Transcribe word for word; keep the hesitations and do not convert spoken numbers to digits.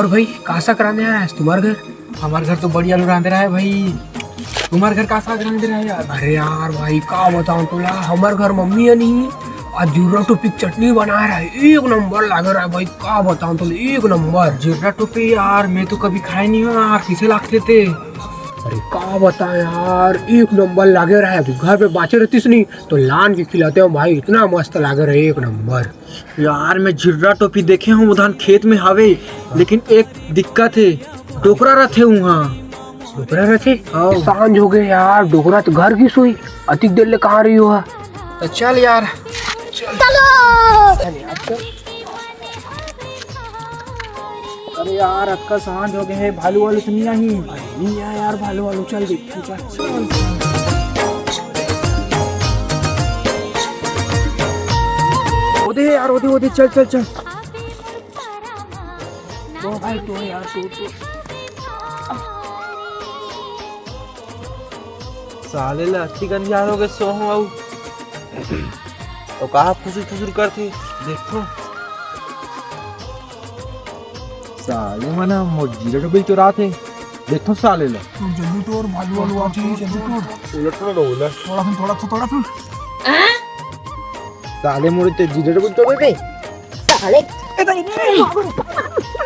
और भाई, का साग रांधे हे आज तुम्हार घर? हमर घर तो बड़ी आलू रांधे रहे भाई। तुम्हार घर का साग रांधे रहे यार? अरे यार भाई, का बताऊं तोला, हमर घर मम्मी हे नहीं, आज जिर्रा टोपी के चटनी बनाए रहे, एक नंबर लागे रहे भाई, का बताऊं तोला, एक नंबर। जिर्रा टोपी यार, मैं तो कभी खाए नहीं हूँ यार, कैसे लागथे ते? अरे का बताएं यार, एक नंबर लागे रहे। अभी घर पे बाचे रहतीस नहीं तो लान के खिलाते हो भाई, इतना मस्त लागे रहे, एक नंबर। यार, मैं जिर्रा टोपी देखे हूँ, उधान खेत में हावे, लेकिन एक दिक्कत हे, डोकरा रथे उहाँ। डोकरा रथे? हाँ। सांझ हो गए यार, डोकरा तो घर गिस होही, अतिक देर ले कहाँ रही हो? तो चल यार। चलो। अरे यार, अतका सांझ हो गए हे, भालू वालू तो नहीं आही? अरे नहीं आया यार, भालू वालू, चल देख, चल। ओदे यार, ओदे, ओदे, चल, चल, चल। ओ भाई, तो यार, तो, तो। साले ला अतिक अंधियार हो गए, सो हूँ आऊ। तो कहाँ फुसुर फुसुर करथे, देखो। साले मन ह मोर जिर्रा टोपी चोराथे, देखो साले ला। तू जल्दी टोर, भालू वालू आथे, जल्दी टोर। उलट थोड़ा, उलट। थोड़ा सुन, थोड़ा सुन, थोड़ा सुन। साले मोर तो जिर्रा टोपी चोरे थे। साले। ए, तो इतने।